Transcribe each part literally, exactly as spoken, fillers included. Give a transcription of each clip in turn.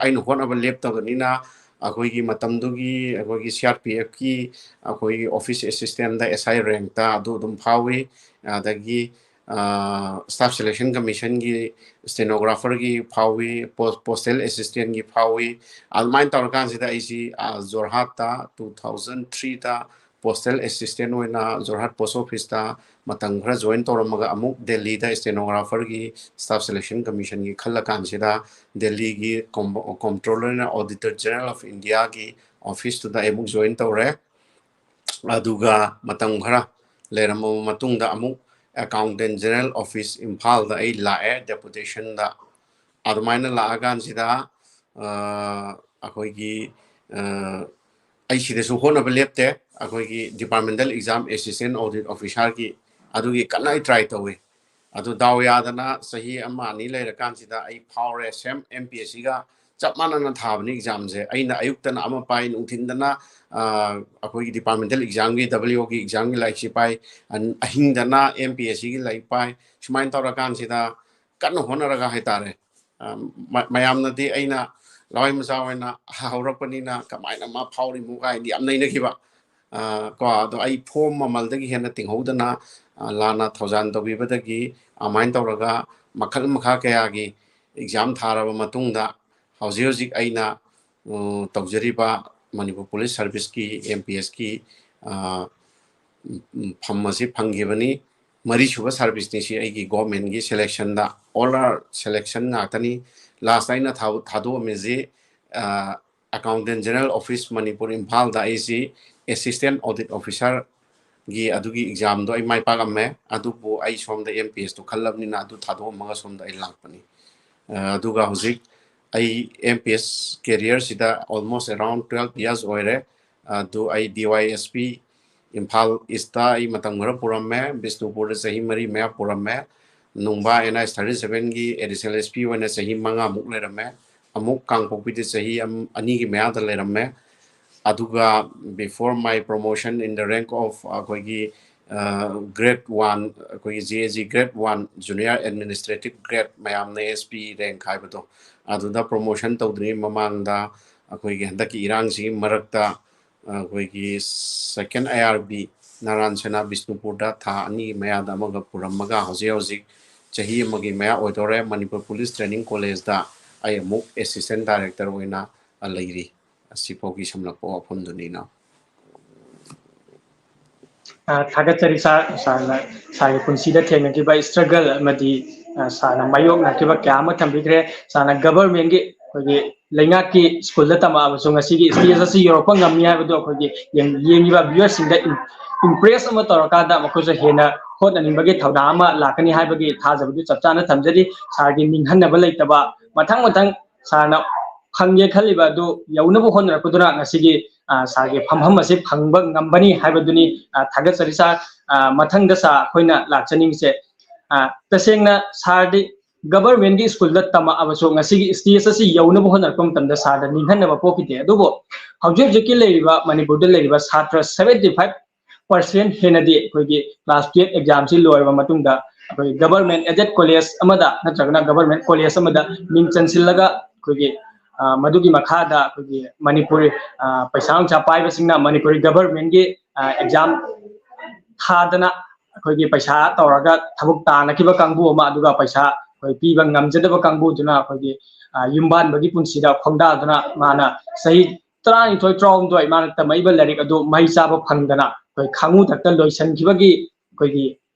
ꯑꯩꯅ ꯍꯣꯠꯅꯕ ꯂꯦꯞꯇꯕꯅꯤꯅ ꯑꯩꯈꯣꯏꯒꯤ ꯃꯇꯝꯗꯨꯒꯤ ꯑꯩꯈꯣꯏꯒꯤ C R P F ꯀꯤ ꯑꯩꯈꯣꯏꯒꯤ office assistant the S I rank ꯇ ꯑꯗꯨ ꯑꯗꯨꯝ ꯐꯥꯎꯏ꯫ ꯑꯗꯒꯤ staff selection commission ꯒꯤ stenographer ꯒꯤ ꯐꯥꯎꯏ, postal assistant ꯒꯤ ꯐꯥꯎꯏ꯫ ꯑꯗꯨꯃꯥꯏꯅ ꯇꯧꯔꯀꯥꯟꯁꯤꯗ ꯑꯩꯁꯤ ꯖꯣꯔꯍꯥꯠꯇ two thousand three ꯗ postal assistant ꯑꯣꯏꯅ ꯖꯣꯔꯍꯥꯠ post office ꯇ ꯃꯇꯝ ꯈꯔ join ꯇꯧꯔꯝꯃꯒ ꯑꯃꯨꯛ ꯗꯦꯜꯂꯤꯗ stenographer ꯒꯤ staff selection commission ꯒꯤ ꯈꯜꯂ ꯀꯥꯟꯁꯤꯗ ꯗꯦꯜꯂꯤꯒꯤ comptroller and auditor general of India ꯒꯤ office ꯇꯨꯗ ꯑꯩ ꯑꯃꯨꯛ join ꯇꯧꯔꯦ꯫ ꯑꯗꯨꯒ ꯃꯇꯝ ꯈꯔ ꯂꯩꯔꯝꯃꯕ ꯃꯇꯨꯡꯗ ꯑꯃꯨꯛ accountant general office ꯏꯝꯐꯥꯜꯗ ꯑꯩ ꯂꯥꯛꯑꯦ deputation ꯗ꯫ ꯑꯗꯨꯃꯥꯏꯅ ꯂꯥꯛꯑꯀꯥꯟꯁꯤꯗ ꯑꯩꯈꯣꯏꯒꯤ ꯑꯩ ꯁꯤꯗꯁꯨ ꯍꯣꯠꯅꯕ ꯂꯦꯞꯇꯦ꯫ ꯑꯩꯈꯣꯏꯒꯤ departmental exam assistant audit officer ꯒꯤ ꯑꯗꯨꯒꯤ ꯀꯟꯅ ꯑꯩ try ꯇꯧꯏ꯫ ꯑꯗꯨ ꯗꯥꯎ ꯌꯥꯗꯅ ꯆꯍꯤ ꯑꯃ ꯑꯅꯤ ꯂꯩꯔꯀꯥꯟꯁꯤꯗ ꯑꯩ ꯐꯥꯎꯔꯦ, same M P S C ꯒ ꯆꯞ ꯃꯥꯟꯅꯅ ꯊꯥꯕꯅꯤ exam ꯁꯦ꯫ ꯑꯩꯅ ꯑꯌꯨꯛꯇꯅ ꯑꯃ ꯄꯥꯏ, ꯅꯨꯡꯊꯤꯟꯗꯅ ꯑꯩꯈꯣꯏꯒꯤ departmental exam ꯒꯤ W O ꯒꯤ exam ꯒꯤ ꯂꯥꯏꯔꯤꯛꯁꯤ ꯄꯥꯏ, ꯑꯍꯤꯡꯗꯅ M P S C ꯒꯤ ꯂꯥꯏꯔꯤꯛ ꯄꯥꯏ꯫ ꯁꯨꯃꯥꯏꯅ ꯇꯧꯔꯀꯥꯟꯁꯤꯗ ꯀꯟꯅ ꯍꯣꯠꯅꯔꯒ ꯍꯥꯏꯇꯥꯔꯦ, ꯃꯌꯥꯝꯅꯗꯤ ꯑꯩꯅ ꯂꯋꯥꯏ ꯃꯆꯥ ꯑꯣꯏꯅ ꯍꯧꯔꯛꯄꯅꯤꯅ ꯀꯃꯥꯏꯅ ꯃꯥ ꯐꯥꯎꯔꯤꯃꯣ ꯀꯥꯏꯅꯗꯤ ꯌꯥꯝ ꯅꯩꯅꯈꯤꯕ꯫ ꯀꯣ ꯑꯗꯣ ꯑꯩ form ꯃꯃꯜꯗꯒꯤ ꯍꯦꯟꯅ ꯇꯤꯡꯍꯧꯗꯅ ꯂꯥꯟꯅ ꯊꯧꯖꯥꯟ ꯇꯧꯕꯤꯕꯗꯒꯤ ꯑꯗꯨꯃꯥꯏꯅ ꯇꯧꯔꯒ ꯃꯈꯜ ꯃꯈꯥ ꯀꯌꯥꯒꯤ exam ꯊꯥꯔꯕ ꯃꯇꯨꯡꯗ ꯍꯧꯖꯤꯛ ꯍꯧꯖꯤꯛ ꯑꯩꯅ ꯇꯧꯖꯔꯤꯕ ꯃꯅꯤꯄꯨꯔ police service ꯀꯤ M P S ꯀꯤ ꯐꯝ ꯑꯁꯤ ꯐꯪꯈꯤꯕꯅꯤ꯫ ꯃꯔꯤꯁꯨꯕ service ꯅꯤ ꯁꯤ ꯑꯩꯒꯤ government ꯀꯤ selection the, all are selection ꯉꯥꯛꯇꯅꯤ꯫ Last ꯑꯩꯅ ꯊꯥꯗꯣꯛꯑꯝꯃꯤꯁꯤ accountant general office ꯃꯅꯤꯄꯨꯔ ꯏꯝꯐꯥꯜꯗ ꯑꯩꯁꯤ assistant audit officer ꯒꯤ ꯑꯗꯨꯒꯤ exam ꯗꯣ ꯑꯩ ꯃꯥꯏ ꯄꯥꯛꯑꯝꯃꯦ꯫ ꯑꯗꯨꯕꯨ ꯑꯩ ꯁꯣꯝꯗ M P S ꯇꯣ ꯈꯜꯂꯕꯅꯤꯅ ꯑꯗꯨ ꯊꯥꯗꯣꯛꯑꯝꯃꯒ ꯁꯣꯝꯗ ꯑꯩ ꯂꯥꯛꯄꯅꯤ꯫ ꯑꯗꯨꯒ ꯍꯧꯖꯤꯛ ꯑꯩ M P S career ꯁꯤꯗ almost around twelve years ꯑꯣꯏꯔꯦ꯫ ꯑꯗꯨ ꯑꯩ D Y S P Imphal East ꯇ ꯑꯩ ꯃꯇꯝ ꯈꯔ ꯄꯨꯔꯝꯃꯦ, ꯕꯤꯁꯅꯨꯄꯨꯔꯗ ꯆꯍꯤ ꯃꯔꯤ ꯃꯌꯥ ꯄꯨꯔꯝꯃꯦ꯫ ꯅꯨꯡꯕꯥ N H thirty seven ꯒꯤ additional S P ꯑꯣꯏꯅ ꯆꯍꯤ ꯃꯉꯥꯃꯨꯛ ꯂꯩꯔꯝꯃꯦ꯫ ꯑꯃꯨꯛ ꯀꯥꯡꯄꯣꯛꯄꯤꯗ ꯆꯍꯤ ꯑꯅꯤꯒꯤ ꯃꯌꯥꯗ ꯂꯩꯔꯝꯃꯦ꯫ ꯑꯗꯨꯒ before my promotion in the rank of ꯑꯩꯈꯣꯏꯒꯤ ꯒ꯭ꯔꯦꯗ ꯋꯥꯟ, ꯑꯩꯈꯣꯏꯒꯤ G A G grade one junior administrative grade, ꯃꯌꯥꯝꯅ ꯑꯦꯁ ꯄꯤ ꯔꯦꯡꯛ ꯍꯥꯏꯕꯗꯣ, ꯑꯗꯨꯗ ꯄ꯭ꯔꯣꯃꯣꯁꯟ ꯇꯧꯗ꯭ꯔꯤꯉꯩ ꯃꯃꯥꯡꯗ ꯑꯩꯈꯣꯏꯒꯤ ꯍꯟꯗꯛꯀꯤ ꯏꯔꯥꯡꯁꯤꯒꯤ ꯃꯔꯛꯇ ꯑꯩꯈꯣꯏꯒꯤ ꯁꯦꯀꯦꯟ ꯑꯥꯏ ꯑꯥꯔ ꯕꯤ ꯅꯥꯔꯥꯟ ꯁꯦꯅꯥ ꯕꯤꯁꯅꯨꯄꯨꯔꯗ ꯊꯥ ꯑꯅꯤ ꯃꯌꯥꯗ ꯑꯃꯒ ꯄꯨꯔꯝꯃꯒ ꯍꯧꯖꯤꯛ ꯍꯧꯖꯤꯛ ꯆꯍꯤ ꯑꯃꯒꯤ ꯃꯌꯥ ꯑꯣꯏꯗꯧꯔꯦ꯫ ꯃꯅꯤꯄꯨꯔ ꯄꯨꯂꯤꯁ ꯇ꯭ꯔꯦꯅꯤꯡ ꯀꯣꯂꯦꯖꯇ ꯑꯩ ꯑꯃꯨꯛ ꯑꯦꯁꯤꯁꯇꯦꯟ ꯗꯥꯏꯔꯦꯛꯇꯔ ꯑꯣꯏꯅ ꯂꯩꯔꯤ꯫ ꯑꯁꯤꯐꯥꯎꯒꯤ ꯁꯝꯂꯞꯄ ꯋꯥꯐꯝꯗꯨꯅꯤ, ꯏꯅꯥꯎ꯫ ꯑ, ꯊꯥꯒꯠꯆꯔꯤ ꯁꯥꯔ, ꯁꯥꯔꯅ, ꯁꯥꯔꯒꯤ ꯄꯨꯟꯁꯤꯗ ꯊꯦꯡꯅꯈꯤꯕ struggle ꯑꯃꯗꯤ, ꯑ, ꯁꯥꯔꯅ ꯃꯥꯌꯣꯛꯅꯈꯤꯕ ꯀꯌꯥ ꯑꯃ ꯊꯝꯕꯤꯈ꯭ꯔꯦ꯫ ꯁꯥꯔꯅ governmentꯀꯤ, ꯑꯩꯈꯣꯏꯒꯤ ꯂꯩꯉꯥꯛꯀꯤ ꯁ꯭ꯀꯨꯜꯗ ꯇꯝꯃꯛꯑꯕꯁꯨ ꯉꯁꯤꯒꯤ stage ꯑꯁꯤ ꯌꯧꯔꯛꯄ ꯉꯝꯃꯤ ꯍꯥꯏꯕꯗꯨ ꯑꯩꯈꯣꯏꯒꯤ ꯌꯦꯡ-, ꯌꯦꯡꯉꯤꯕ viewerꯁꯤꯡꯗ ꯏꯝ-, impress ꯑꯃ ꯇꯧꯔꯀꯥꯟꯗ ꯃꯈꯣꯏꯁꯨ ꯍꯦꯟꯅ ꯍꯣꯠꯅꯅꯤꯡꯕꯒꯤ ꯊꯧꯗꯥꯡ ꯑꯃ ꯂꯥꯛꯀꯅꯤ ꯍꯥꯏꯕꯒꯤ ꯊꯥꯖꯕꯗꯨ ꯆꯞ ꯆꯥꯅ ꯊꯝꯖꯔꯤ꯫ ꯁꯥꯔꯒꯤ ꯅꯤꯡꯍꯟꯅꯕ ꯂꯩꯇꯕ, ꯃꯊꯪ ꯃꯊꯪ ꯁꯥꯔꯅ ꯐꯪꯒꯦ ꯈꯜꯂꯤꯕ ꯑꯗꯨ ꯌꯧꯅꯕ ꯍꯣꯠꯅꯔꯛꯄꯗꯨꯅ ꯉꯁꯤꯒꯤ, ꯑ, ꯁꯥꯔꯒꯤ ꯐꯝꯐꯝ ꯑꯁꯤ ꯐꯪꯕ ꯉꯝꯕꯅꯤ ꯍꯥꯏꯕꯗꯨꯅꯤ꯫ ꯑ, ꯊꯥꯒꯠꯆꯔꯤ ꯁꯥꯔ꯫ ꯑ, ꯃꯊꯪꯗ ꯁꯥꯔ ꯑꯩꯈꯣꯏꯅ ꯂꯥꯛꯆꯅꯤꯡꯉꯤꯁꯦ, ꯑ, ꯇꯁꯦꯡꯅ ꯁꯥꯔꯗꯤ governmentꯀꯤ ꯁ꯭ꯀꯨꯜꯗ ꯇꯝꯃꯛꯑꯕꯁꯨ ꯉꯁꯤꯒꯤ stage ꯑꯁꯤ ꯌꯧꯅꯕ ꯍꯣꯠꯅꯔꯛꯄ ꯃꯇꯝꯗ ꯁꯥꯔꯗ ꯅꯤꯡꯍꯟꯅꯕ ꯄꯣꯛꯈꯤꯗꯦ꯫ ꯑꯗꯨꯕꯨ ꯍꯧꯖꯤꯛ ꯍꯧꯖꯤꯛꯀꯤ ꯂꯩꯔꯤꯕ ꯃꯅꯤꯄꯨꯔꯗ ꯂꯩꯔꯤꯕ ꯁꯥꯇ꯭ꯔ seventy five percent ꯍꯦꯟꯅꯗꯤ ꯑꯩꯈꯣꯏꯒꯤ class twelve examꯁꯤ ꯂꯣꯏꯔꯕ ꯃꯇꯨꯡꯗ ꯑꯩꯈꯣꯏ government aided college ꯑꯃꯗ ꯅꯠꯇ꯭ꯔꯒꯅ government college ꯑꯃꯗ ꯃꯤꯡ ꯆꯟꯁꯤꯜꯂꯒ ꯑꯩꯈꯣꯏꯒꯤ, ꯑ, ꯃꯗꯨꯒꯤ ꯃꯈꯥꯗ ꯑꯩꯈꯣꯏꯒꯤ ꯃꯅꯤꯄꯨꯔꯤ, ꯑ, ꯄꯩꯁꯥ ꯅꯨꯡꯁꯥ ꯄꯥꯏꯕꯁꯤꯡꯅ ꯃꯅꯤꯄꯨꯔꯤ governmentꯀꯤ, ꯑ, exam ꯊꯥꯗꯅ ꯑꯩꯈꯣꯏꯒꯤ ꯄꯩꯁꯥ ꯇꯧꯔꯒ ꯊꯕꯛ ꯇꯥꯟꯅꯈꯤꯕ ꯀꯥꯡꯕꯨ ꯑꯃ, ꯑꯗꯨꯒ ꯄꯩꯁꯥ ꯑꯩꯈꯣꯏ ꯄꯤꯕ ꯉꯝꯖꯗꯕ ꯀꯥꯡꯕꯨꯗꯨꯅ ꯑꯩꯈꯣꯏꯒꯤ, ꯑ, ꯌꯨꯝꯕꯥꯟꯕꯒꯤ ꯄꯨꯟꯁꯤꯗ ꯈꯣꯡꯗꯥꯗꯨꯅ ꯃꯥꯅ ꯆꯍꯤ ꯇꯔꯥꯅꯤꯊꯣꯏ, ꯇꯔꯥꯍꯨꯝꯗꯣꯏ ꯃꯥꯅ ꯇꯝꯃꯛꯏꯕ ꯂꯥꯏꯔꯤꯛ ꯑꯗꯨ ꯃꯍꯩ ꯆꯥꯕ ꯐꯪꯗꯅ ꯑꯩꯈꯣꯏ ꯈꯥꯉꯨ ꯊꯛꯇ ꯂꯣꯏꯁꯤꯟꯈꯤꯕꯒꯤ ꯑꯩꯈꯣꯏꯒꯤ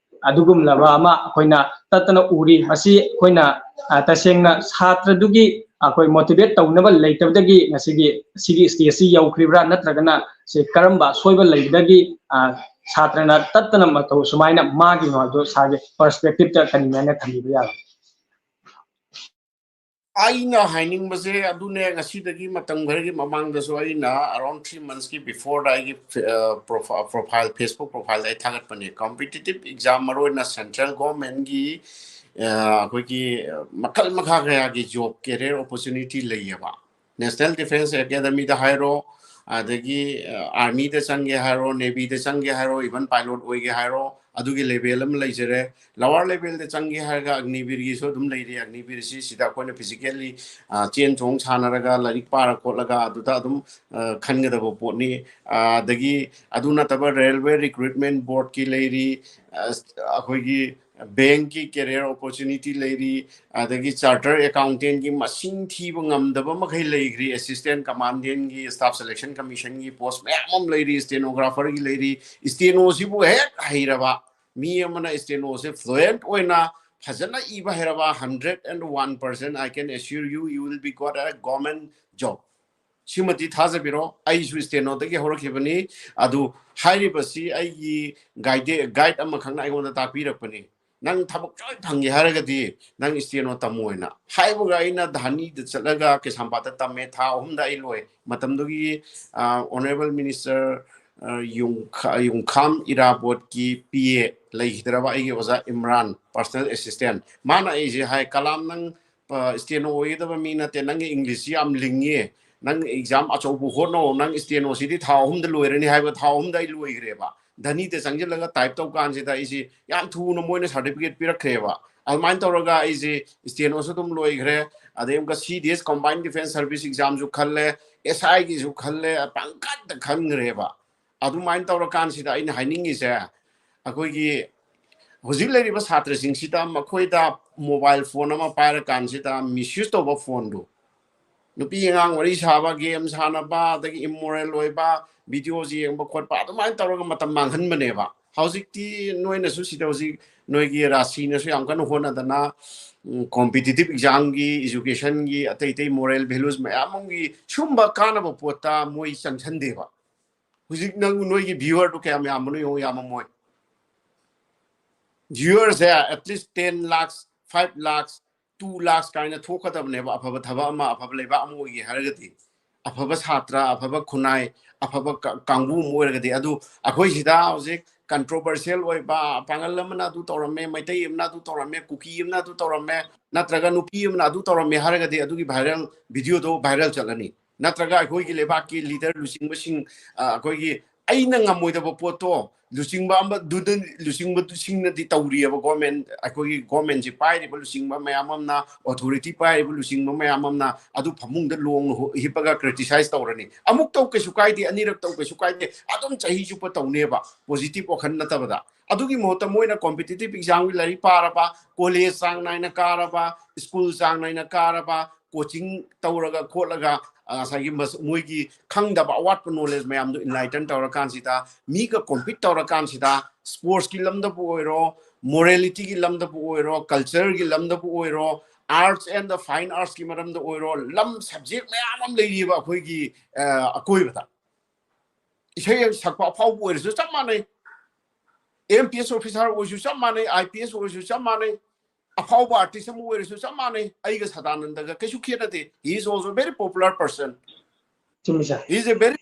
ꯑꯗꯨꯒꯨꯝꯂꯕ ꯑꯃ ꯑꯩꯈꯣꯏꯅ ꯇꯠꯇꯅ ꯎꯔꯤ꯫ ꯃꯁꯤ ꯑꯩꯈꯣꯏꯅ, ꯑ, ꯇꯁꯦꯡꯅ ꯁꯥꯇ꯭ꯔꯗꯨꯒꯤ ꯑꯩꯈꯣꯏ motivate ꯇꯧꯅꯕ ꯂꯩꯇꯕꯗꯒꯤ ꯉꯁꯤꯒꯤ ꯁꯤꯒꯤ stage ꯑꯁꯤ ꯌꯧꯈ꯭ꯔꯤꯕ꯭ꯔꯥ, ꯅꯠꯇ꯭ꯔꯒꯅ ꯁꯤ ꯀꯔꯝꯕ ꯑꯁꯣꯏꯕ ꯂꯩꯕꯗꯒꯤ, ꯑ, ꯁꯥꯇ꯭ꯔꯅ ꯇꯠꯇꯅ ꯃꯇꯧ ꯁꯨꯃꯥꯏꯅ ꯃꯥꯡꯉꯤꯅꯣ ꯍꯥꯏꯕꯗꯣ ꯁꯥꯔꯒꯤ perspectiveꯇ ꯀꯔꯤ ꯍꯥꯏꯅ ꯊꯝꯕꯤꯕ ꯌꯥꯒꯅꯤ? ꯑꯩꯅ ꯍꯥꯏꯅꯤꯡꯕꯁꯦ ꯑꯗꯨꯅꯦ, ꯉꯁꯤꯗꯒꯤ ꯃꯇꯝ ꯈꯔꯒꯤ ꯃꯃꯥꯡꯗꯁꯨ ꯑꯩꯅ around three monthsꯀꯤ beforeꯗ ꯑꯩꯒꯤ, ꯑ, profile, profile, Facebook profileꯗ ꯑꯩ ꯊꯥꯒꯠꯄꯅꯦ꯫ Competitive exam, ꯃꯔꯨꯑꯣꯏꯅ central governmentꯀꯤ, ꯑ, ꯑꯩꯈꯣꯏꯒꯤ ꯃꯈꯜ ꯃꯈꯥ ꯀꯌꯥꯒꯤ job career opportunity ꯂꯩꯌꯦꯕ꯫ National Defence Academyꯗ ꯍꯥꯏꯔꯣ, ꯑꯗꯒꯤ ꯑꯥꯔꯃꯤꯗ ꯆꯪꯒꯦ ꯍꯥꯏꯔꯣ, ꯅꯦꯚꯤꯗ ꯆꯪꯒꯦ ꯍꯥꯏꯔꯣ, ꯏꯚꯟ ꯄꯥꯏꯂꯣꯠ ꯑꯣꯏꯒꯦ ꯍꯥꯏꯔꯣ, ꯑꯗꯨꯒꯤ ꯂꯦꯚꯦꯜ ꯑꯃ ꯂꯩꯖꯔꯦ꯫ ꯂꯋꯥꯔ ꯂꯦꯚꯦꯜꯗ ꯆꯪꯒꯦ ꯍꯥꯏꯔꯒ ꯑꯒꯅꯤꯕꯤꯔꯒꯤꯁꯨ ꯑꯗꯨꯝ ꯂꯩꯔꯤ꯫ ꯑꯒꯅꯤꯕꯤꯔꯁꯤ ꯁꯤꯗ ꯑꯩꯈꯣꯏꯅ ꯐꯤꯖꯤꯀꯦꯜꯂꯤ ꯆꯦꯟ ꯆꯣꯡ ꯁꯥꯟꯅꯔꯒ, ꯂꯥꯏꯔꯤꯛ ꯄꯥꯔ ꯈꯣꯠꯂꯒ ꯑꯗꯨꯗ ꯑꯗꯨꯝ ꯈꯟꯒꯗꯕ ꯄꯣꯠꯅꯤ꯫ ꯑꯗꯒꯤ ꯑꯗꯨ ꯅꯠꯇꯕ ꯔꯦꯜꯋꯦ ꯔꯤꯀ꯭ꯔꯨꯠꯃꯦꯟ ꯕꯣꯔꯗꯀꯤ ꯂꯩꯔꯤ, ꯑꯩꯈꯣꯏꯒꯤ ꯕꯦꯡꯀꯤ ꯀꯦꯔꯤꯌꯔ ꯑꯣꯄꯣꯔꯆꯨꯅꯤꯇꯤ ꯂꯩꯔꯤ, ꯑꯗꯒꯤ ꯆꯥꯔꯇꯔ ꯑꯦꯀꯥꯎꯟꯇꯦꯟꯒꯤ ꯃꯁꯤꯡ ꯊꯤꯕ ꯉꯝꯗꯕ ꯃꯈꯩ ꯂꯩꯈ꯭ꯔꯤ꯫ ꯑꯦꯁꯤꯁꯇꯦꯟ ꯀꯃꯥꯟꯗꯦꯟꯒꯤ, ꯁ꯭ꯇꯥꯐ ꯁꯦꯂꯦꯛꯁꯟ ꯀꯃꯤꯁꯟꯒꯤ ꯄꯣꯁ ꯃꯌꯥꯝ ꯑꯃ ꯂꯩꯔꯤ, ꯁ꯭ꯇꯦꯅꯣꯒ꯭ꯔꯥꯐꯔꯒꯤ ꯂꯩꯔꯤ꯫ ꯁ꯭ꯇꯦꯅꯣꯁꯤꯕꯨ ꯍꯦꯛ ꯍꯩꯔꯕ ꯃꯤ ꯑꯃꯅ, ꯁ꯭ꯇꯦꯅꯣꯁꯦ ꯐ꯭ꯂꯨꯑꯦꯟꯠ ꯑꯣꯏꯅ ꯐꯖꯅ ꯏꯕ ꯍꯩꯔꯕ, hundred and one percent I can assure you, you will be got a government job꯫ ꯁꯤꯃꯗꯤ ꯊꯥꯖꯕꯤꯔꯣ, ꯑꯩꯁꯨ ꯁ꯭ꯇꯦꯅꯣꯗꯒꯤ ꯍꯧꯔꯛꯈꯤꯕꯅꯤ꯫ ꯑꯗꯨ ꯍꯥꯏꯔꯤꯕꯁꯤ ꯑꯩꯒꯤ ꯒꯥꯏꯗꯦ-, ꯒꯥꯏꯗ ꯑꯃꯈꯛꯅ ꯑꯩꯉꯣꯟꯗ ꯇꯥꯛꯄꯤꯔꯛꯄꯅꯤ꯫ "ꯅꯪ ꯊꯕꯛ ꯁꯣꯏ ꯐꯪꯒꯦ ꯍꯥꯏꯔꯒꯗꯤ ꯅꯪ ꯁ꯭ꯇꯦꯅꯣ ꯇꯝꯃꯣꯅ" ꯍꯥꯏꯕꯒ ꯑꯩꯅ ꯙꯥꯅꯤꯗ ꯆꯠꯂꯒ ꯀꯩꯁꯥꯝꯄꯥꯠꯇ ꯇꯝꯃꯦ꯫ ꯊꯥ ꯑꯍꯨꯝꯗ ꯑꯩ ꯂꯣꯏ꯫ ꯃꯇꯝꯗꯨꯒꯤ ꯑꯣꯅꯔꯦꯕꯜ ꯃꯤꯅꯤꯁꯇꯔ ꯌꯨꯝꯈꯥꯝ ꯏꯔꯥꯕꯣꯠꯀꯤ ꯄꯤ ꯑꯦ ꯂꯩꯈꯤꯗ꯭ꯔꯕ ꯑꯩꯒꯤ ꯑꯣꯖꯥ ꯏꯝꯔꯥꯟ, ꯄꯥꯔꯁꯅꯦꯜ ꯑꯦꯁꯤꯁꯇꯦꯟ, ꯃꯥꯅ ꯑꯩꯁꯦ ꯍꯥꯏ, "ꯀꯂꯥꯝ, ꯅꯪ ꯁ꯭ꯇꯦꯅꯣ ꯑꯣꯏꯒꯗꯕ ꯃꯤ ꯅꯠꯇꯦ, ꯅꯪꯒꯤ ꯏꯪꯂꯤꯁꯁꯤ ꯌꯥꯝ ꯂꯤꯡꯉꯤ, ꯅꯪ ꯑꯦꯛꯖꯥꯝ ꯑꯆꯧꯕ ꯍꯣꯠꯅꯧ, ꯅꯪ ꯁ꯭ꯇꯦꯅꯣꯁꯤꯗꯤ ꯊꯥ ꯑꯍꯨꯝꯗ ꯂꯣꯏꯔꯅꯤ" ꯍꯥꯏꯕ, ꯊꯥ ꯑꯍꯨꯝꯗ ꯑꯩ ꯂꯣꯏꯈ꯭ꯔꯦꯕ꯫ ꯙꯅꯤꯗ ꯆꯪꯁꯤꯜꯂꯒ ꯇꯥꯏꯞ ꯇꯧ ꯀꯥꯟꯁꯤꯗ ꯑꯩꯁꯦ ꯌꯥꯝ ꯊꯨꯅ ꯃꯣꯏꯅ ꯁꯥꯔꯇꯤꯐꯤꯀꯦꯠ ꯄꯤꯔꯛꯈ꯭ꯔꯦꯕ꯫ ꯑꯗꯨꯃꯥꯏꯅ ꯇꯧꯔꯒ ꯑꯩꯁꯦ ꯁ꯭ꯇꯦꯅꯣꯁꯨ ꯑꯗꯨꯝ ꯂꯣꯏꯈ꯭ꯔꯦ꯫ ꯑꯗꯩ ꯑꯃꯨꯛꯀ ꯁꯤ D S, combine defence service ꯑꯦꯛꯖꯥꯝꯁꯨ ꯈꯜꯂꯦ, ꯑꯦꯁ ꯑꯥꯏꯒꯤꯁꯨ ꯈꯜꯂꯦ, ꯄꯪꯈꯟꯗ ꯈꯟꯈ꯭ꯔꯦꯕ꯫ ꯑꯗꯨꯃꯥꯏꯅ ꯇꯧꯔꯀꯥꯟꯁꯤꯗ ꯑꯩꯅ ꯍꯥꯏꯅꯤꯡꯉꯤꯁꯦ, ꯑꯩꯈꯣꯏꯒꯤ ꯍꯧꯖꯤꯛ ꯂꯩꯔꯤꯕ ꯁꯥꯇ꯭ꯔꯁꯤꯡꯁꯤꯗ ꯃꯈꯣꯏꯗ ꯃꯣꯕꯥꯏꯜ ꯐꯣꯟ ꯑꯃ ꯄꯥꯏꯔꯀꯥꯟꯁꯤꯗ ꯃꯤꯁꯌꯨꯁ ꯇꯧꯕ ꯐꯣꯟꯗꯨ, ꯅꯨꯄꯤ ꯑꯉꯥꯡ ꯋꯥꯔꯤ ꯁꯥꯕ, ꯒꯦꯝ ꯁꯥꯟꯅꯕ, ꯑꯗꯒꯤ ꯏꯃꯣꯔꯦꯜ ꯑꯣꯏꯕ ꯚꯤꯗꯤꯑꯣꯁꯤ ꯌꯦꯡꯕ ꯈꯣꯠꯄ, ꯑꯗꯨꯃꯥꯏꯅ ꯇꯧꯔꯒ ꯃꯇꯝ ꯃꯥꯡꯍꯟꯕꯅꯦꯕ꯫ ꯍꯧꯖꯤꯛꯇꯤ ꯅꯣꯏꯅꯁꯨ ꯁꯤꯗ ꯍꯧꯖꯤꯛ ꯅꯣꯏꯒꯤ ꯔꯥꯁꯤꯅꯁꯨ ꯌꯥꯝ ꯀꯟꯅ ꯍꯣꯠꯅꯗꯅ, ꯎꯝ, ꯀꯣꯝꯄꯤꯇꯤꯇꯤꯞ ꯑꯦꯛꯖꯥꯝꯒꯤ, ꯏꯖꯨꯀꯦꯁꯟꯒꯤ, ꯑꯇꯩ ꯑꯇꯩ ꯃꯣꯔꯦꯜ ꯚꯦꯂꯨꯁ ꯃꯌꯥꯝ ꯑꯃꯒꯤ ꯁꯨꯝꯕ ꯀꯥꯟꯅꯕ ꯄꯣꯠꯇ ꯃꯣꯏ ꯆꯪꯁꯟꯗꯦꯕ꯫ ꯍꯧꯖꯤꯛ ꯅꯪ ꯅꯣꯏꯒꯤ ꯚ꯭ꯌꯨꯋꯔꯗꯨ ꯀꯌꯥꯝ ꯌꯥꯝꯕꯅꯣ ꯌꯦꯡꯉꯣ, ꯌꯥꯝꯃꯝꯃꯣꯏ꯫ ꯚ꯭ꯌꯨꯋꯔꯁꯦ at least ten lakhs, five lakhs, two lakhs ꯀꯥꯏꯅ ꯊꯣꯛꯀꯗꯕꯅꯦꯕ, ꯑꯐꯕ ꯊꯕꯛ ꯑꯃ, ꯑꯐꯕ ꯂꯩꯕꯥꯛ ꯑꯃ ꯑꯣꯏꯒꯦ ꯍꯥꯏꯔꯒꯗꯤ, ꯑꯐꯕ ꯁꯥꯇ꯭ꯔ, ꯑꯐꯕ ꯈꯨꯟꯅꯥꯏ, ꯑꯐꯕ ꯀ-, ꯀꯥꯡꯕꯨ ꯑꯃ ꯑꯣꯏꯔꯒꯗꯤ꯫ ꯑꯗꯨ ꯑꯩꯈꯣꯏ ꯁꯤꯗ ꯍꯧꯖꯤꯛ ꯀꯟꯇ꯭ꯔꯣꯚꯔꯁꯤꯌꯦꯜ ꯑꯣꯏꯕ, ꯄꯥꯡꯒꯜ ꯑꯃꯅ ꯑꯗꯨ ꯇꯧꯔꯝꯃꯦ, ꯃꯩꯇꯩ ꯑꯃꯅ ꯑꯗꯨ ꯇꯧꯔꯝꯃꯦ, ꯀꯨꯀꯤ ꯑꯃꯅ ꯑꯗꯨ ꯇꯧꯔꯝꯃꯦ, ꯅꯠꯇ꯭ꯔꯒ ꯅꯨꯄꯤ ꯑꯃꯅ ꯑꯗꯨ ꯇꯧꯔꯝꯃꯦ ꯍꯥꯏꯔꯒꯗꯤ ꯑꯗꯨꯒꯤ ꯚꯥꯏꯔꯦꯜ ꯚꯤꯗꯤꯑꯣꯗꯣ ꯚꯥꯏꯔꯦꯜ ꯆꯠꯂꯅꯤ꯫ ꯅꯠꯇ꯭ꯔꯒ ꯑꯩꯈꯣꯏꯒꯤ ꯂꯩꯕꯥꯛꯀꯤ ꯂꯤꯗꯔ ꯂꯨꯆꯤꯡꯕꯁꯤꯡ, ꯑ, ꯑꯩꯈꯣꯏꯒꯤ ꯑꯩꯅ ꯉꯝꯃꯣꯏꯗꯕ ꯄꯣꯠꯇꯣ ꯂꯨꯆꯤꯡꯕ ꯑꯃꯗꯨꯗ, ꯂꯨꯆꯤꯡꯕꯁꯤꯡꯅꯗꯤ ꯇꯧꯔꯤꯑꯕ꯫ ꯒꯣꯔꯃꯦꯟ, ꯑꯩꯈꯣꯏꯒꯤ ꯒꯣꯔꯃꯦꯟꯁꯤ ꯄꯥꯏꯔꯤꯕ ꯂꯨꯆꯤꯡꯕ ꯃꯌꯥꯝ ꯑꯃꯅ, ꯑꯣꯊꯣꯔꯤꯇꯤ ꯄꯥꯏꯔꯤꯕ ꯂꯨꯆꯤꯡꯕ ꯃꯌꯥꯝ ꯑꯃꯅ ꯑꯗꯨ ꯐꯃꯨꯡꯗ ꯂꯣꯡꯅ ꯍꯣ-, ꯍꯤꯞꯄꯒ ꯀ꯭ꯔꯤꯇꯤꯁꯥꯏꯁ ꯇꯧꯔꯅꯤ꯫ ꯑꯃꯨꯛ ꯇꯧ ꯀꯩꯁꯨ ꯀꯥꯏꯗꯦ, ꯑꯅꯤꯔꯛ ꯇꯧ ꯀꯩꯁꯨ ꯀꯥꯏꯗꯦ, ꯑꯗꯨꯝ ꯆꯍꯤ ꯆꯨꯞꯄ ꯇꯧꯅꯦꯕ, ꯄꯣꯖꯤꯇꯤꯚ ꯋꯥꯈꯜ ꯅꯠꯇꯕꯗ꯫ ꯑꯗꯨꯒꯤ ꯃꯍꯨꯠꯇ ꯃꯣꯏꯅ ꯀꯣꯝꯄꯤꯇꯤꯇꯤꯚ ꯑꯦꯛꯖꯥꯝꯒꯤ ꯂꯥꯏꯔꯤꯛ ꯄꯥꯔꯕ, ꯀꯣꯂꯦꯖ ꯆꯥꯡ ꯅꯥꯏꯅ ꯀꯥꯔꯕ, ꯁ꯭ꯀꯨꯜ ꯆꯥꯡ ꯅꯥꯏꯅ ꯀꯥꯔꯕ, ꯀꯣꯆꯤꯡ ꯇꯧꯔꯒ ꯈꯣꯠꯂꯒ, ꯑ, ꯉꯁꯥꯏꯒꯤ ꯃꯁ-, ꯃꯣꯏꯒꯤ ꯈꯪꯗꯕ ꯑꯋꯥꯠꯄ ꯅꯣꯂꯦꯖ ꯃꯌꯥꯝꯗꯣ ꯏꯟꯂꯥꯏꯇꯟ ꯇꯧꯔꯀꯥꯟꯁꯤꯗ, ꯃꯤꯒ ꯀꯣꯝꯄꯤꯠ ꯇꯧꯔꯀꯥꯟꯁꯤꯗ, ꯁ꯭ꯄꯣꯔꯠꯁꯀꯤ ꯂꯝꯗꯕꯨ ꯑꯣꯏꯔꯣ, ꯃꯣꯔꯦꯂꯤꯇꯤꯒꯤ ꯂꯝꯗꯕꯨ ꯑꯣꯏꯔꯣ, ꯀꯜꯆꯔꯒꯤ ꯂꯝꯗꯕꯨ ꯑꯣꯏꯔꯣ, arts and the fine artsꯀꯤ ꯃꯔꯝꯗ ꯑꯣꯏꯔꯣ, ꯂꯝ ꯁꯕꯖꯦꯛ ꯃꯌꯥꯝ ꯑꯃ ꯂꯩꯔꯤꯕ ꯑꯩꯈꯣꯏꯒꯤ, ꯑ, ꯑꯀꯣꯏꯕꯗ꯫ ꯏꯁꯩ ꯁꯛꯄ ꯑꯐꯥꯎꯕ ꯑꯣꯏꯔꯁꯨ ꯆꯞ ꯃꯥꯟꯅꯩ, ꯑꯦꯝ ꯄꯤ ꯑꯦꯁ ꯑꯣꯐꯤꯁꯥꯔ ꯑꯣꯏꯔꯁꯨ ꯆꯞ ꯃꯥꯟꯅꯩ, ꯑꯥꯏ ꯄꯤ ꯑꯦꯁ ꯑꯣꯏꯔꯁꯨ ꯆꯞ ꯃꯥꯟꯅꯩ, ꯑꯐꯥꯎꯕ ꯑꯥꯔꯇꯤꯁ ꯑꯃ ꯑꯣꯏꯔꯁꯨ ꯆꯞ ꯃꯥꯟꯅꯩ꯫ ꯑꯩꯒ ꯁꯗꯥꯅꯟꯗꯒ ꯀꯩꯁꯨ ꯈꯦꯠꯅꯗꯦ꯫ He is also very popular person. ꯆꯨꯝꯃꯤ ꯁꯥꯔ꯫ He is a very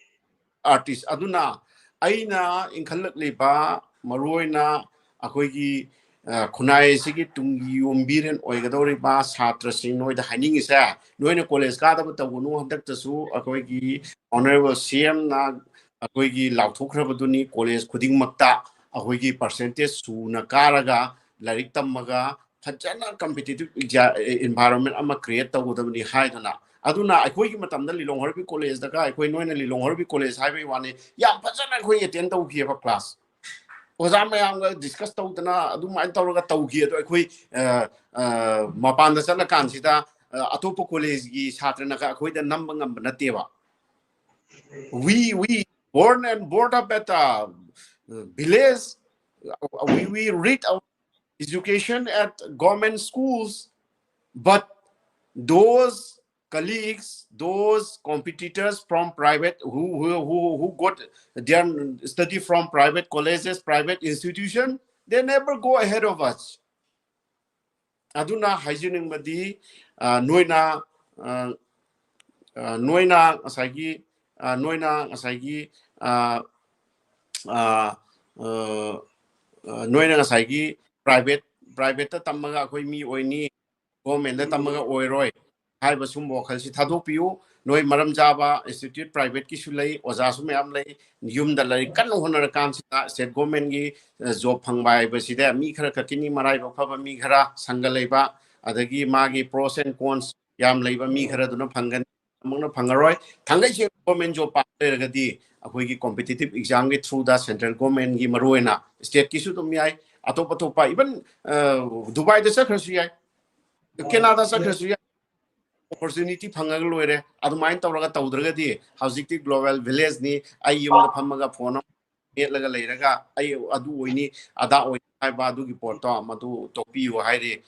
artist. ꯑꯗꯨꯅ ꯑꯩꯅ ꯏꯟꯈꯠꯂꯛꯂꯤꯕ, ꯃꯔꯨꯑꯣꯏꯅ ꯑꯩꯈꯣꯏꯒꯤ, ꯑ, ꯈꯨꯟꯅꯥꯏ ꯑꯁꯤꯒꯤ ꯇꯨꯡꯒꯤ ꯌꯨꯝꯕꯤꯔꯦꯟ ꯑꯣꯏꯒꯗꯧꯔꯤꯕ ꯁꯥꯇ꯭ꯔꯁꯤꯡ, ꯅꯣꯏꯗ ꯍꯥꯏꯅꯤꯡꯉꯤꯁꯦ, ꯅꯣꯏꯅ ꯀꯣꯂꯦꯖ ꯀꯥꯗꯕ ꯇꯧꯒꯅꯨ꯫ ꯍꯟꯗꯛꯇꯁꯨ ꯑꯩꯈꯣꯏꯒꯤ ꯑꯣꯅꯔꯦꯕꯜ ꯁꯤ ꯑꯦꯝꯅ ꯑꯩꯈꯣꯏꯒꯤ ꯂꯥꯎꯊꯣꯛꯈ꯭ꯔꯕꯗꯨꯅꯤ, ꯀꯣꯂꯦꯖ ꯈꯨꯗꯤꯡꯃꯛꯇ ꯑꯩꯈꯣꯏꯒꯤ ꯄꯥꯔꯁꯦꯟꯇꯦꯖ ꯁꯨꯅ ꯀꯥꯔꯒ ꯂꯥꯏꯔꯤꯛ ꯇꯝꯃꯒ ꯐꯖꯅ ꯀꯝꯄꯤꯇꯤꯇꯤꯚ ꯏꯟꯚꯥꯏꯔꯣꯟꯃꯦꯟ ꯑꯃ ꯀ꯭ꯔꯤꯌꯦꯠ ꯇꯧꯒꯗꯕꯅꯤ ꯍꯥꯏꯗꯅ꯫ ꯑꯗꯨꯅ ꯑꯩꯈꯣꯏꯒꯤ ꯃꯇꯝꯗ ꯂꯤꯂꯣꯡ ꯍꯔꯕꯤ ꯀꯣꯂꯦꯖꯇꯒ, ꯑꯩꯈꯣꯏ, ꯅꯣꯏꯅ ꯂꯤꯂꯣꯡ ꯍꯔꯕꯤ ꯀꯣꯂꯦꯖ ꯍꯥꯏꯕꯒꯤ ꯋꯥꯅꯤ, ꯌꯥꯝ ꯐꯖꯅ ꯑꯩꯈꯣꯏ ꯑꯦꯇꯦꯟ ꯇꯧꯈꯤꯑꯕ ꯀ꯭ꯂꯥꯁ꯫ ꯑꯣꯖꯥ ꯃꯌꯥꯝꯒ ꯗꯤꯁꯀꯁ ꯇꯧꯗꯅ ꯑꯗꯨꯃꯥꯏꯅ ꯇꯧꯔꯒ ꯇꯧꯈꯤ꯫ ꯑꯗꯣ ꯑꯩꯈꯣꯏ, ꯑ, ꯑ, ꯃꯄꯥꯟꯗ ꯆꯠꯂꯀꯥꯟꯁꯤꯗ, ꯑ, ꯑꯇꯣꯞꯄ ꯀꯣꯂꯦꯖꯀꯤ ꯁꯥꯇ꯭ꯔꯅꯒ ꯑꯩꯈꯣꯏꯗ ꯅꯝꯕ ꯉꯝꯕ ꯅꯠꯇꯦꯕ꯫ We, we born and brought up at a village. We, we read our education at government schools, but those colleagues, those competitors from private who, who, who, who got their study from private colleges, private institution, they never go ahead of us. ꯑꯗꯨꯅ ꯍꯥꯏꯖꯅꯤꯡꯕꯗꯤ, ꯑ, ꯅꯣꯏꯅ, ꯑ, ꯑ, ꯅꯣꯏꯅ ꯉꯁꯥꯏꯒꯤ, ꯑ, ꯅꯣꯏꯅ ꯉꯁꯥꯏꯒꯤ, ꯑ, ꯑ, ꯑ, ꯑ, ꯅꯣꯏꯅ ꯉꯁꯥꯏꯒꯤ ꯄ꯭ꯔꯥꯏꯚꯦꯠ, ꯄ꯭ꯔꯥꯏꯚꯦꯠꯇ ꯇꯝꯃꯒ ꯑꯩꯈꯣꯏ ꯃꯤ ꯑꯣꯏꯅꯤ, ꯒꯣꯔꯃꯦꯟꯗ ꯇꯝꯃꯒ ꯑꯣꯏꯔꯣꯏ ꯍꯥꯏꯕ ꯁꯨꯝꯕ ꯋꯥꯈꯜꯁꯤ ꯊꯥꯗꯣꯛꯄꯤꯌꯨ꯫ ꯅꯣꯏ ꯃꯔꯝ ꯆꯥꯕ institute private ꯀꯤꯁꯨ ꯂꯩ, ꯑꯣꯖꯥꯁꯨ ꯃꯌꯥꯝ ꯂꯩ꯫ ꯌꯨꯝꯗ ꯂꯥꯏꯔꯤꯛ ꯀꯟꯅ ꯍꯣꯠꯅꯔꯀꯥꯟꯁꯤꯗ state government ꯀꯤ job ꯐꯪꯕ ꯍꯥꯏꯕꯁꯤꯗ ꯃꯤ ꯈꯔ ꯈꯛꯀꯤꯅꯤ, ꯃꯔꯥꯏꯕꯛ ꯐꯕ ꯃꯤ ꯈꯔ, ꯁꯪꯒ ꯂꯩꯕ, ꯑꯗꯒꯤ ꯃꯥꯒꯤ pros and cons ꯌꯥꯝ ꯂꯩꯕ ꯃꯤ ꯈꯔꯗꯨꯅ ꯐꯪꯒꯅꯤ, ꯑꯃꯨꯛꯅ ꯐꯪꯉꯔꯣꯏ꯫ ꯊꯥꯡꯒꯩ ꯁꯦꯡꯅ government job ꯄꯥꯝꯕ ꯂꯩꯔꯒꯗꯤ ꯑꯩꯈꯣꯏꯒꯤ competitive exam ꯒꯤ through ꯗ central government ꯀꯤ ꯃꯔꯨꯑꯣꯏꯅ state ꯀꯤꯁꯨ ꯑꯗꯨꯝ ꯌꯥꯏ, ꯑꯇꯣꯞ ꯑꯇꯣꯞꯄ even ꯗꯨꯕꯥꯏꯗ ꯆꯠꯈ꯭ꯔꯁꯨ ꯌꯥꯏ, ꯀꯦꯅꯥꯗꯥ ꯆꯠꯈ꯭ꯔꯁꯨ ꯌꯥꯏ, opportunity ꯐꯪꯉꯒ ꯂꯣꯏꯔꯦ꯫ ꯑꯗꯨꯃꯥꯏꯅ ꯇꯧꯔꯒ ꯇꯧꯗ꯭ꯔꯒꯗꯤ ꯍꯧꯖꯤꯛꯇꯤ global village ꯅꯤ, ꯑꯩ ꯌꯨꯝꯗ ꯐꯝꯃꯒ phone ꯑꯃ ꯃꯦꯠꯂꯒ ꯂꯩꯔꯒ ꯑꯩ ꯑꯗꯨ ꯑꯣꯏꯅꯤ ꯑꯗꯥ ꯑꯣꯏꯅꯤ ꯍꯥꯏꯕ ꯑꯗꯨꯒꯤ ꯄꯣꯠꯇꯣ ꯃꯗꯨ ꯇꯣꯛꯄꯤꯌꯨ ꯍꯥꯏꯔꯤ꯫